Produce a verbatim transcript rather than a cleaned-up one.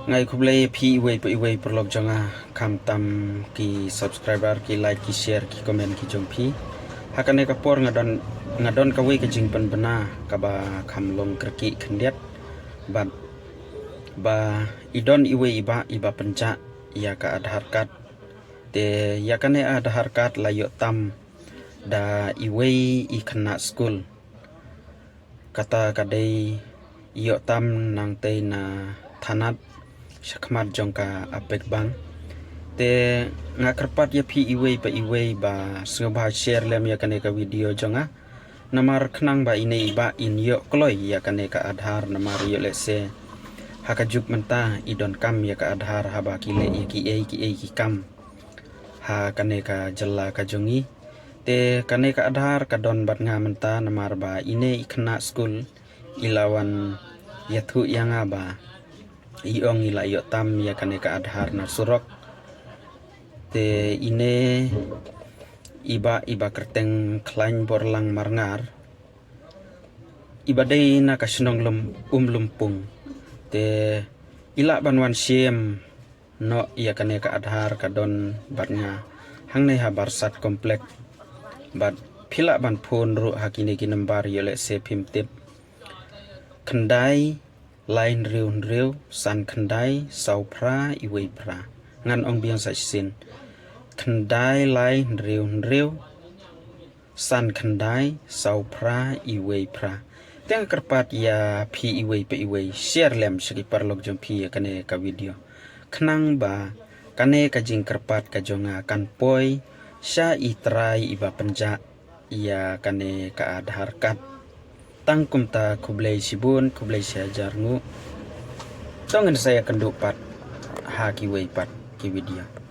Nga ai khublei ïa phi iwei pa iwei paralok jong nga, khamtam ki subscriber, ki like, ki share, ki comment ki jong phi. Ha kane ka por nga don, nga don kawei ka jingpynbna kaba kham long kyrkieh khyndiat. Bad ba i don iwei i bah iba pynjah ïa ka Aadhaar card. Te ïa kane Aadhaar card la ïoh tam da iwei i khynnah skul. Kata ka dei ïoh tam nangtei na thanat shakhmat jong ka APEC Bank. Te nga kyrpad ïa phi iwei pa iwei ba sngewbha share lem ïa kane ka video jong nga. Namar khnang ba ine i bah in ïoh kloi ïa kane ka Aadhaar, namar ïoh lehse ha ka juk mynta i donkam ïa ka Aadhaar haba ki leh ïa kiei kiei ki kam ha kane ka jylla ka jong ngi. Te kane ka Aadhaar ka don bad nga mynta namar ba ine i khynnah skul i la wan ïathuh ïa nga ba i ong i la ïoh tam ïa kane ka Aadhaar na surok. Te ine i bah iba kyrteng Khlaiñ Borlang Marngar, iba dei na ka shnong Lum, Umlympung. Te i lah ban wan shim noh ïa kane ka Aadhaar ka don bad nga hangne ha Barsat Complex. Bad phi lah ban phone ruh ha kine ki nambar ïoh lehse phim tip. Khyndai lai hynriew hynriew san khyndai saw phra iwei phra. Ngan ong biang sa shisien. Khyndai lai hynriew hynriew san khyndai saw phra iwei phra. Te nga kyrpad ïa phi iwei pa iwei share lem sha ki paralok jong phi ïa kane ka video, khnang ba kane ka jingkyrpad ka jong nga kan poi sha i trai iba pynjah ïa kane ka Aadhaar card. Tang kumta, khublei shibun, khublei shihajar nguh. To ngin sa ïakynduh pat ha kiwei pat ki video.